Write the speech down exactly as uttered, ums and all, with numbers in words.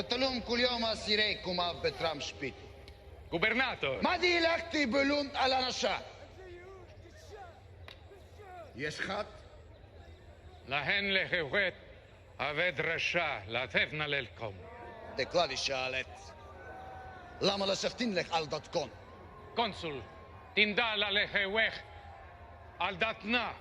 Tolong kuliah masih rek kuma betram speed. Gubernator. Madi lakti belum ala nasha. Yes, hat. Lahen lehewet. Aved rasha latevna lelkom. Deklali shalet. Lama la seftin lek al dot com. Konsul. Tinda la leheweh. Aldatna.